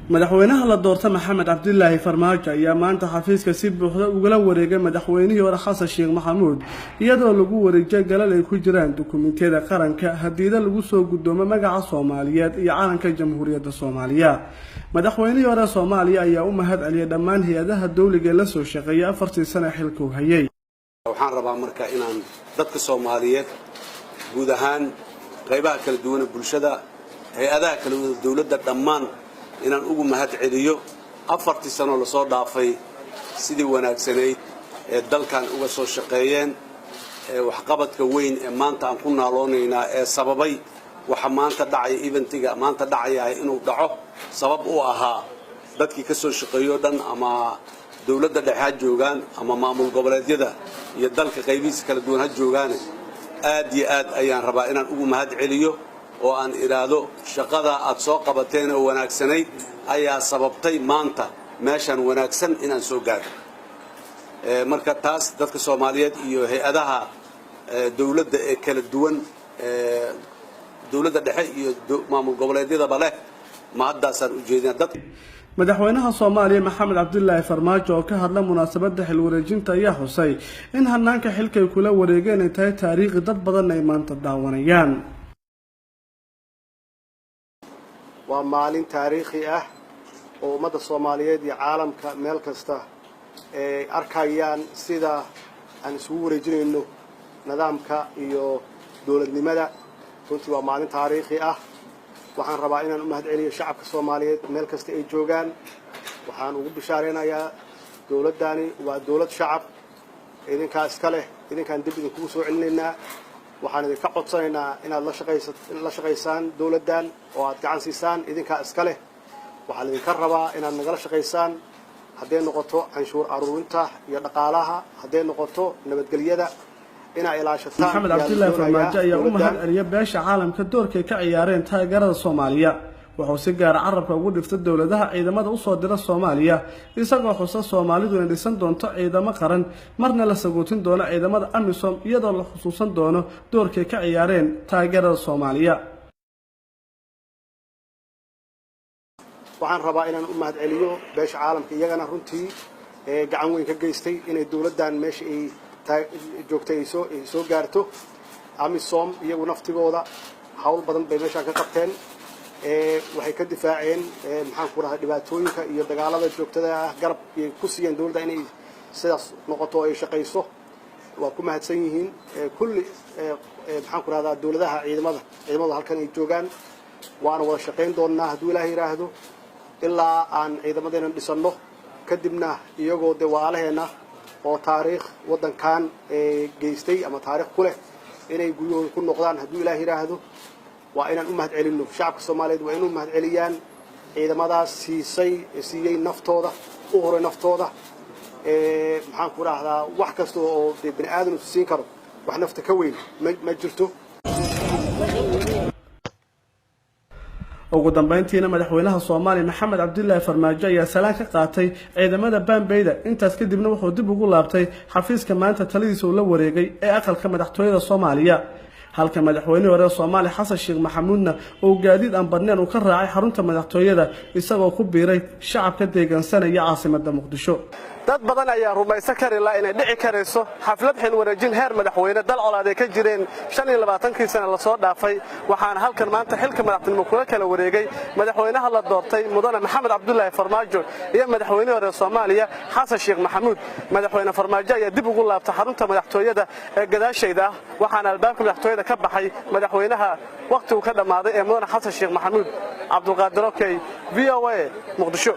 Madaxweynaha la doorta, Maxamed Cabdilaahi Farmaajo, ayaa maanta xafiiska si buuxda ugala wareegay madaxweynihii hore, Xasan Sheekh Maxamuud, iyadoo lagu wareejiyay galal ay ku jiraan dukumentiyada qaranka, hadiida lagu soo gudoomo magaca Soomaaliyeed iyo calanka Jamhuuriyadda Soomaaliya. Madaxweynihii hore Soomaaliya ayaa u mahad celiyay dhammaan hay-adaha dowliga ee lasoo shaqeeyay 4-tii sane xilka uu hayay. Waxaan rabaa marka inaan dadka Soomaaliyeed guud ahaan, qaybaha kala duwan ee bulshada, hay-adaha kala duwan dowladda, dhammaan inaan ugu mahad celiyo 4-tii sanoo lasoo dhaafay sidii wanaagsanayd ee dalkan uga soo shaqeeyeen, ee waxqabadka weyn ee maanta aan ku naaloonaynaa, ee sababay waxa maanta dhacaya, event-iga maanta dhacayahay inuu dhaco sabab u ahaa, dadkii ka soo shaqeeyo dhan, ama dowladda dhexe ha joogaan ama maamul goboleedyada iyo dalka qaybihiisa kala duwan ha joogaane, aad iyo aad ayaan rabaa inaan ugu mahad celiyo oo aan idhaahdo shaqada aad soo qabateen oo wanaagsanayd ayaa sababtay maanta meeshan wanaagsan inaan soo gaadho. Marka taas dadka Soomaaliyeed iyo hay-adaha dowladda ee kala duwan, dowladda dhexe iyo maamul goboleedyadaba leh, mahaddaasaan u jeedina dad. Madaxweynaha Soomaaliya, Maxamed Cabdilaahi Farmaajo, oo ka hadla munaasabadda xil wareejinta ayaa xusay in hanaanka xilkay kula wareegeen ay tahay taariikhi, dad badanna ay maanta daawanayaan. Waa maalin taariikhi ah oo ummadda Soomaaliyeed iyo caalamka meel kasta ay arkayaan sida aan isugu wareejinayno nidaamka iyo dowladnimada. Runtii waa maalin taariikhi ah. Waxaan rabaa inaan u mahad celiyo shacabka Soomaaliyeed meel kasta ay joogaan. Waxaan ugu bishaaraynayaa dowladdani waa dowlad shacab, idinkaa iska leh, idinkaan dib idinkugu soo celinaynaa. Waxaan idinka codsanaynaa inaad la shaqaysaan dowladdan oo aad gacan siisaan. Idinkaa iska leh. Waxaan idinka rabaa inaad nagala shaqaysaan, hadday noqoto canshuur aruurinta iyo dhaqaalaha, hadday noqoto nabadgelyada inaa ilaashataan. Maxamed Cabdilaahi Farmaajo ayaa u mahad celiya beesha caalamka doorkay ka ciyaareen taageerada Soomaaliya. Wuxuu si gaara carabka ugu dhiftay dowladaha ciidamada usoo dira Soomaaliya, isagoo xusa Soomaalidu inay dhisan doonto ciidamo qaran, marna la sagootin doono ciidamada AMISOM, iyadoo la xusuusan doono doorkay ka ciyaareen taageerada Soomaaliya. Waxaan rabaa inaan u mahad celiyo beesha caalamka, iyagana runtii gacan weyn ka geystay inay dowladdan meesha ay joogtay ay soo gaarto. AMISOM iyagu naftigooda hawl badan bay meeshaan ka qabteen. Waxay ka difaaceen, maxaan ku rahdaa, dhibaatooyinka iyo dagaalada joogtada ah. Garab ay ku siiyeen dowladda inay sidaas noqoto oo ay shaqayso. Waa ku mahadsan yihiin kulli, maxaan ku rahdaa, dowladaha ciidamada halkan ay joogaan. Waana wada shaqayn doonnaa hadduu Ilaahay yidhaahdo, ilaa aan ciidamadeenan dhisanno. Kadibna iyagoo dee walaalaheenna oo taariikh waddankan geystay ama taariikh ku leh inay guryahooda ku noqdaan hadduu Ilaah yidhaahdo. Waa inaan u mahad celinno shacabka Soomaaliyeed, waa inuu mahad celiyaan ciidamadaas siiyey naftooda, u huray naftooda. Maxaan ku rahdaa, wax kasta oo dee bani aadam siin karo, wax nafta ka weyn ma jirto. Ugu dambeyntiina, madaxweynaha Soomaaliya, Maxamed Cabdilaahi Farmaajo, ayaa salaan ka qaatay ciidamada baambeyda. Intaas kadibna wuxuu dib ugu laabtay xafiiska maanta taladiisa uu la wareegay ee aqalka madaxtooyada Soomaaliya, halka madaxweynihii hore Soomaaliya, Xasan Sheekh Maxamuudna, uu gaadiid aan badneen uu ka raacay xarunta madaxtooyada, isagoo ku biiray shacabka deegaansanaya caasimadda Muqdisho. Dad badan ayaa rumaysan kari la inay dhici karayso xaflad xil wareejin heer madaxweyne dal colaad ay ka jireen 25-kii sana lasoo dhaafay. Waxaana halkan maanta xilka madaxtinimo kula kala wareegay madaxweynaha la doortay, mudane Maxamed Cabdulaahi Farmaajo, iyo madaxweynihii hore Soomaaliya, Xasan Sheekh Maxamuud. Madaxweyne Farmaajo ayaa dib ugu laabtay xarunta madaxtooyada ee gadaashayda ah, waxaana albaabka madaxtooyada ka baxay madaxweynaha wakhtigu ka dhammaaday ee mudane Xasan Sheekh Maxamuud. Cabdulqaadir Okey, VOA, Muqdisho.